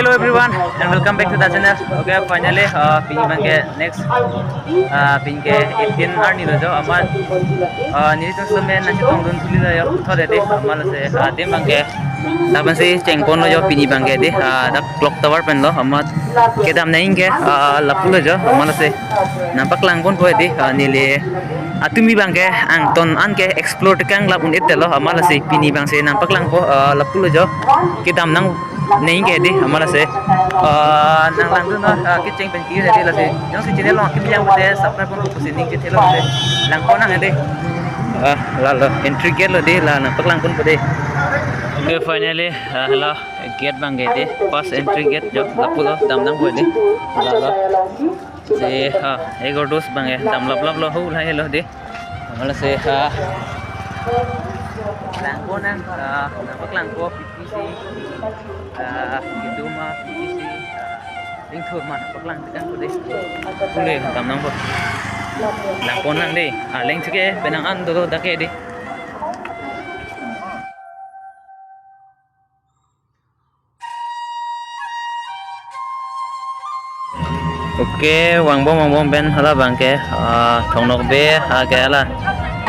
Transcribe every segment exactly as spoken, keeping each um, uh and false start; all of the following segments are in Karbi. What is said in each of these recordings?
Hello everyone and welcome back to the channel. Okay, finally, uh, pini abangke next, uh, pini ke eighteen arni lo jo, amat, uh, nelitum sitame nangchetongdun thuli lo jo, puthot edi, amat lasi, uh, adim abangke dak pensi chengpon lo jo, pini abangke edi, uh, dak clock tower pen lo, amat kedam nangji ke, uh, lapu lo jo, amat lasi nangpaklangponpo edi, uh, neli atumi abangke angton an ke explore tekang lap un-et lo, amat lasi pini abangsi nangpaklangpo, uh, lapu lo jo, kedam nang nangji ke edi, amat lasi, ah, nanglangdun, ah, kecheng pen ki edi lasi. Jongsi channel along kimi yang pute subscribe pon pusi ning chethe lo lasi. Langpon nang edi. Ah, la lo entry gate lo edi, la nangpaklangponpo edi. Okay, finally, ah, la gate abangke edi. First entry gate jo, lapu lo, dam nangpo edi. La lo. Si, ah, egor dos abangke dam laplap lo, hu lahai lo edi. Amat lasi, ah, langpon nang, ah, nangpaklangpo, P P C, ah, keduma, P P C, ah, ingthur ma nangpaklang tekangpo edi. Pule dam nangpo. Langpon nang edi. Ah, leng chike penang an dolo dak ke edi. Okay, vangbom vangbom pen hala abangke, ah, Thong Nokbe, ah, ke hala,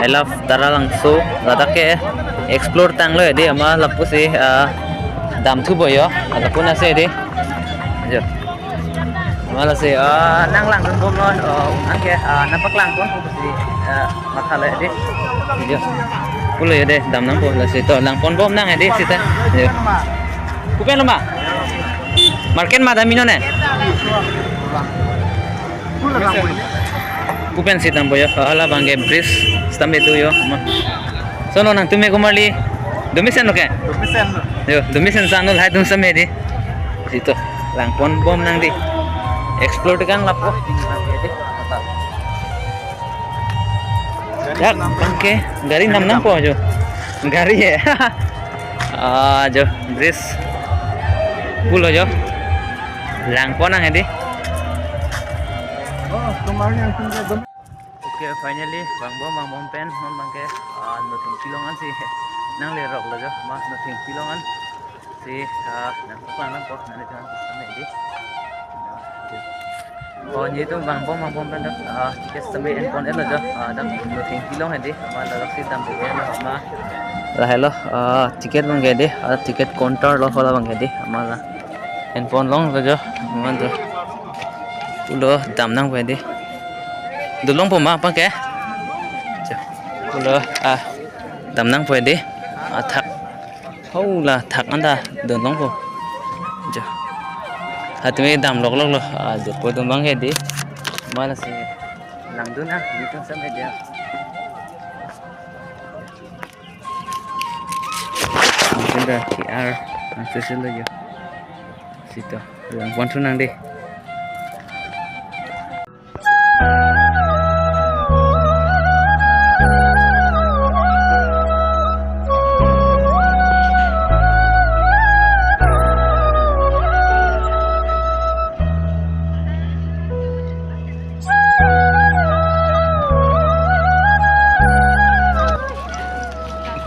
I love Taralangso, ladak ke explore tanglo edi, amat lapusi, ah, damthupo jo, ah, lapu nasi edi. Jo. Amat lasi, ah, nanglangdunbomlo, ah, anke, ah, nangpaklangponpo pusi, ah, matha lo edi. Jo. Pulo jo edi, dam nangpo lasi to, langponbom nang edi seta. Jo. Kopi lo ma? Market ma dam-i non ne? Kopi si dampo jo? Hala abangke bridge sitame do jo. Ma. Sono nangtum me komarli. Dumesen lo ke? Dumesen lo. Jo, dumesen sa no lahai dum sitame edi. Seta langponbom nang edi. Explore tekang lapu. Dak abangke gari nam nangpo jo. Gari he. Ah, jo, bridge. Pulo jo. Langpon nang edi. Okay, finally, vangbom vangbom pen non abangke, ah, Nothengpi along ansi nanglerok lo jo, ma Nothengpi along an. Si, ah, nangpaklang nangpo, nanglitum nangpaklang edi. Oh, nelitum vangbom vangbom pen dak, ah, ticket sitame enpon-et lo jo, ah, dak Nothengpi along edi, amat ladak si dampo-et lo, amat lahai lo, ah, ticket abangke edi, ah, ticket counter lo hala abangke edi, amat la enpon longlo jo, amat jo. Pulo dam nangpo edi. Dun longpo ma abangke? Jo. Pulo, ah, dam nangpo edi. Athak. Ho la thak anta dun longpo. Jo. Hatumi dam loklok lo. Ah, jo, po dun abangke edi. Amat lasi langdun ah, nelitum sitame edi. Nelitum ta Q R nang sesi lo jo. Seta, langpon thu nang edi.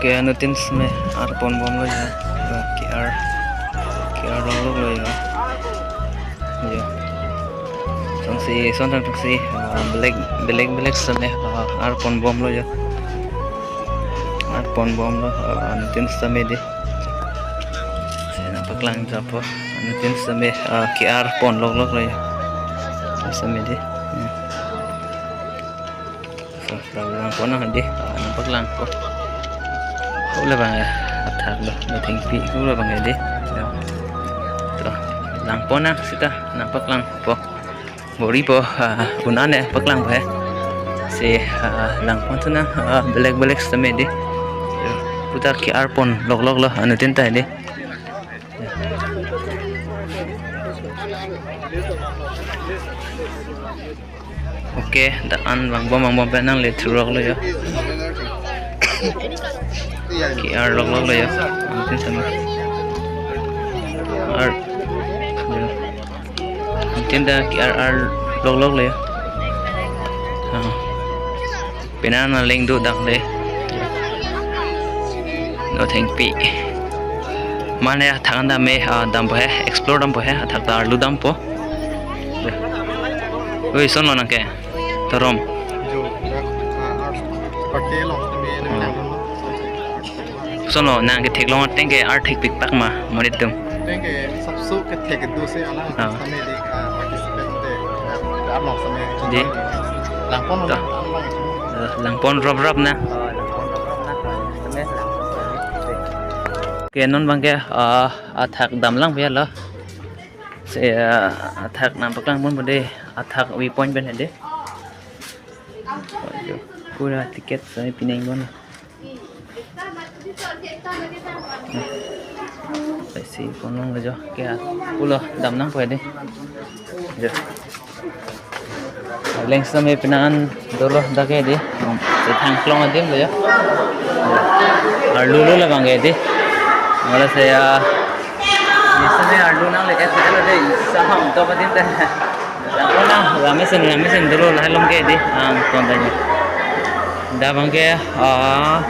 Okay, anuttin sitame arponbomlo jo. Ba Q R, Q R loklok lo jo. Jo. Songsi, son tang songsi, ah, belek, belek, belek sitame, ah, arponbomlo jo. Arponbomlo, ah, anuttin sitame edi. Seta nangpaklang japo. Anuttin sitame, ah, Q R ponloklok lo jo. Sitame edi. Hmm. So, langpon nang edi, ah, nangpaklangpo. Hala abang, eh, athak lo, Nothengpi, hala abang edi. Ya. To, langpon nang seta, nangpaklangpo. Bor-ipo, ah, un-an ne paklangpo he. Si, ah, langpon thu nang, ah, belek belek sitame edi. Puta Q R ponloklok lo, anuttin ta edi. Okay, dak an vangbom vangbom pen nangle thurok lo jo. Q R loklok lo jo. Anuttin sitame. Q R. Jo. Anuttin ta Q R loklok lo jo. Ah. Penang nangling do dak le. Nothengpi. Mane athak an dam me, ah, dampo he, explore dampo he, athak ta arlu dampo. Oi, sonlo nangke. Torom. Jo, ah, ah, party along kami ini. Oh. Sonlo nangke theklong ateng ke arthek pikpak ma, monit atum. Ateng ke sabso kethek do se alang. Ah. Kami di, ah, participant de, ah, along kami. Di. Langpon. To. Langpon. Eh, langpon rap rap na. Oh, langpon rap rap na. Kami langpon. Ke non abangke, ah, athak damlang pia lo. Se, ah, athak nangpaklang ponpo de, athak view point pen he de. Pura ticket sai pineng bon. Sai si ponlonglo jo, ke a, pulo damnangpo he de. Jo. Leng sitame penang an dolo dak ke de. Thang klong adim lo ya. Arlu lo labang ke de. Mala saya. Ni sitame arlu nangle-et lo de. Saham to adim de. Langpon nang, lamesen, lamesen dolo lahai along ke de. Angton ta ya. Dak abangke, ah,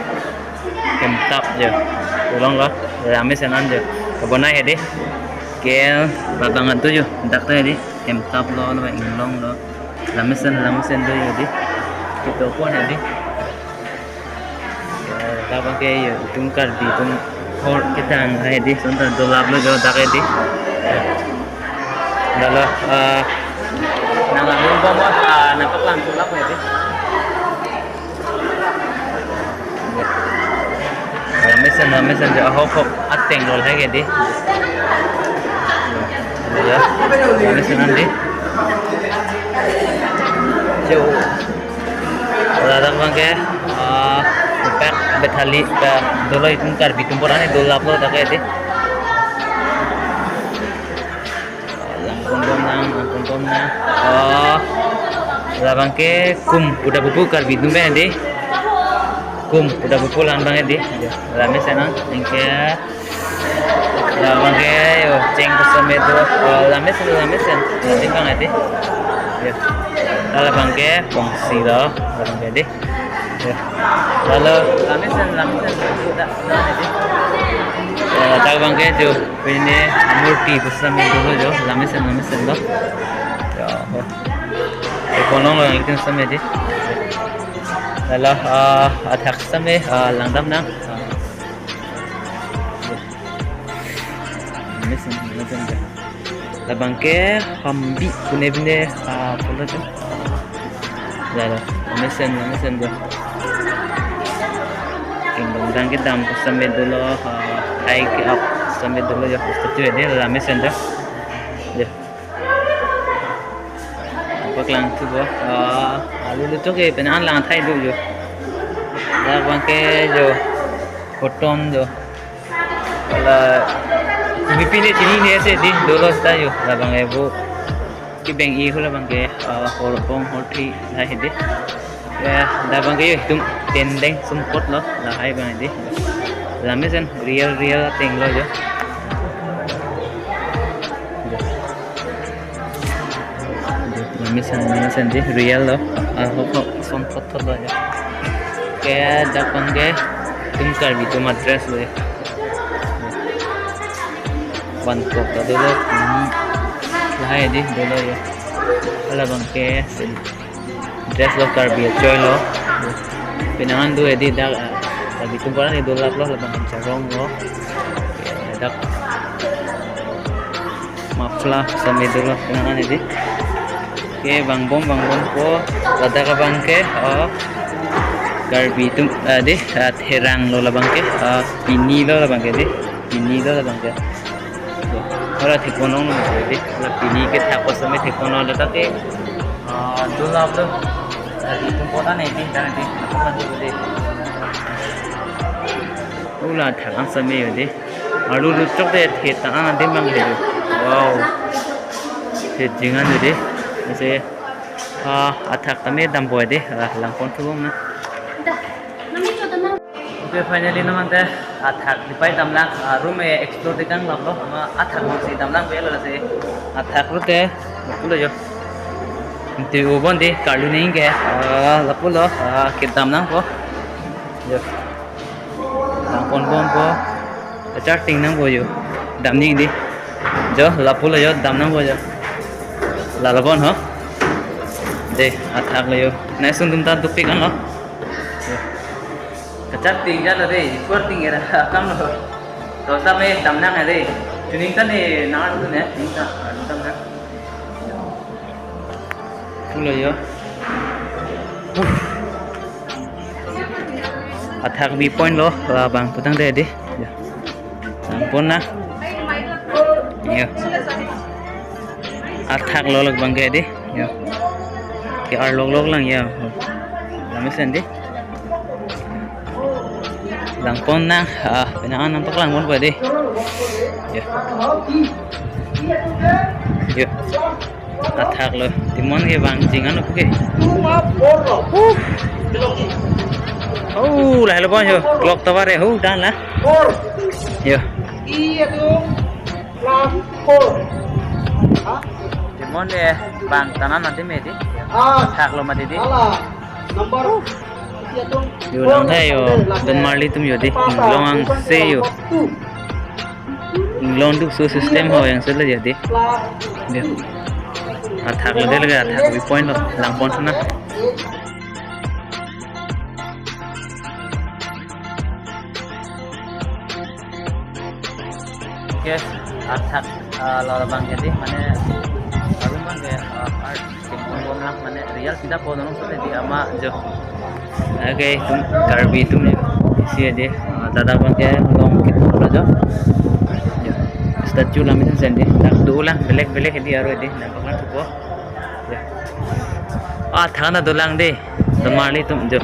kemtap jo. Pulo lo, lamesen an jo. Kabonai he de. Ke labang an tu jo. Dak ta he de. Kemtap lo, lo, inglong lo. Lamesen, lamesen do jo de. Kito pon he de. Eh, dak abangke jo, itum Karbi atum hor kedang he de. Sonta dolap lo jo dak he de. Lalu, eh, nang lalu bom, ah, nangpaklang tulap he de. Lamesen, lamesen jo ahok hok ateng lo lahai ke de. Ya, lamesen an de. Jo. Ladak abangke, ah, pek bethali, ah, dolo itum Karbi atum pura ni dolap lo dak ke de. Langpon bom nang, langpon bom nang. Oh, labangke kum pu da pupu Karbi atum pen de. Kum pu da pupu la-an abang de. Lamesen nang, anke labangke jo cheng kosome do. Oh, lamesen, lamesen. Lamesen abang de. Jo. Labangke pongsi lo, labangke de. Ya. Lalu lamesen, lamesen. Dak, dak, dak. Ya, dak abangke jo, pine murti pusitame dolo jo, lamesen, lamesen lo. Ya, oh. Iponlonglo yang itu sitame de. Lalu, ah, athak sitame, ah, langdam nang. Ah. Lamesen, lamesen jo. Labangke hambi pune pune, ah, pulo jo. Ya, ya. Lamesen, lamesen jo. Kingdom dang kedam pusitame dolo, ah, hai ke-ap pusitame dolo jo. Statue de lamesen jo. Ya. Paklang thupo, ah, arlu lutuk ke penang an lang thai do jo. Labangke jo. Koton jo. La, mipine chinine si de dolo seta jo. Labang evo. Kibeng-i hu labangke, ah, hor bong hor thi lahai de. Ya, labangke jo itum tendeng sumpot lo lahai abang de. Lamesen real, real ateng lo jo. Lamesen, lamesen de real lo. Ah, hok hok sumpot lo jo. Ke dak abangke itum Karbi atum adress lo jo. Van kok ta dolo, hmm, lahai de dolo jo. Labangke dress lo Karbi achoi lo. Penang an do he de dak, ah, Karbi atum pura ni dolap lo labang charong lo. Dak muffler sitame dolo penang an he de. Ke vangbom, vangbompo, ladak abangke, oh, Karbi atum, ah, de, ah, therang lo labangke, ah, pini lo labangke de, pini lo labangke. Hala theklong lo de, hala pini kethak pusitame theklong lo ladak ke, ah, dolap lo. Karbi atum pura ni de, dak de, dak de. Hala athak an sitame jo de. Arlu lutuk de, thetang an adim abang he jo. Wow. Thet jing an jo de. Ase, ah, athak tame dampo he de. Ah, langpon thubom na. Okay, finally nangte athak dipai damlang, ah, room e explore dikang laplo, ama athak masi damlang belo lasi athak rute, lapulo jo. Ti ubon de karlu ning ke, ah, lapulo, ah, kedam nangpo. Jo. Langpon bompo. Charting nangpo jo. Dam nangji. Jo, lapu lo jo, dam nangpo jo. Lalo bon ho. De, athak lo jo. Nai sundum ta dopik an lo. Jo. Kachak ting ja lo de, ikur ting era akam lo. To sa me dam nang de. Chuning ta ne nang tu ne, ting ta, dam nang. Pulo jo. Athak view point lo, labang putangte de. Jo. Dam pon nang. Jo. Athak lo labang ke de. Jo. Ke arlok lok lang jo. Dam mesen de. Lang pon nang, ah, penang an nangpaklang ponpo de. Jo. Jo. Athak lo, timon ke bang jingan lo ke. Oh, lahelo bon jo, clock tower e, ho, dan la. Jo. Timon de bang tanan nanti me de. Athak lo mati de. Jo, lang tha jo, donmarli atum jo de. Inglong angse jo. Inglong duk so system ho yang sele jo de. Jo. Athak lo de lage, athak view point lo, lang pon sana. Okay, athak, ah, lo labang ke de, mane, arum bang ke, ah, art, kepon bom lang, mane, real sida pon nong sore de ama jo. Okay, tum Karbi atum jo. Isi de, ah, dada bang ke long kepon lo jo. Jo. Statue lam mesen de, dak do lang, belek belek de aro de, nangpaklang thupo. Jo. Ah, thana dolang de. Donmarli atum jo.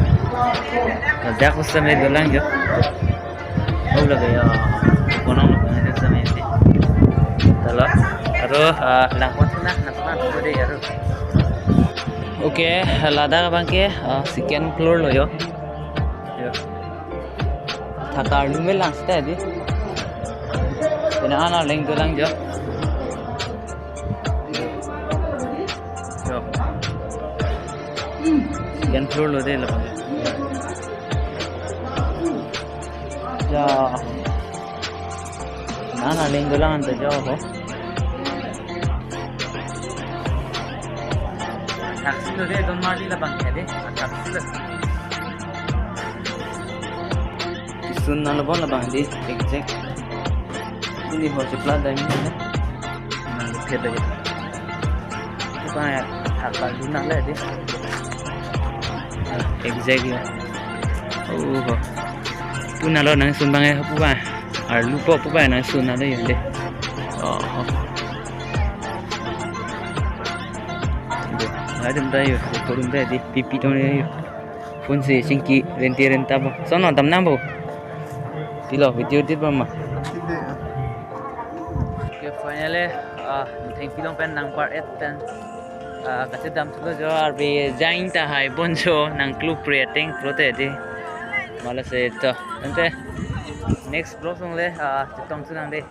Dak usam le dolang jo. Oh, lage jo. Konong lo kan usam le. Talo. Aro, ah, lang pon sana, nangpaklang thupo de aro. Okay, ladak bang ke, ah, second floor lo jo. Jo. Thakar lu me lang seta de. Penang an arleng dolang jo. Jo. Second floor lo de labang. Jo. Nana ling dolang anta jo ho. Thaksi lo de, donmarli labang ke de. Thaksi lo. Kisun nalo bon labang de, exact. Ini ho chepla dai mi na. Nang phet lagi. Apa ya? Thakar lu nang le de. Exact ya. Oh ho. Pu nalo nangsun bang ya pu ba. Arlu po pu ba nangsun nalo ya de. Oh ho. Ada dai yo, forum dai de, pipi dong yo. Phone si chingki renti renta bo. Sono dam nang bo. Pilo video dit ba ma. Okay, finally, ah, thank you long pen nang part eight pen. Ah, kachedam thulo jo arve jain ta hai bon jo nang club creating pro te de. Mala se to. Ante next vlog song le, ah, chetong sunang de.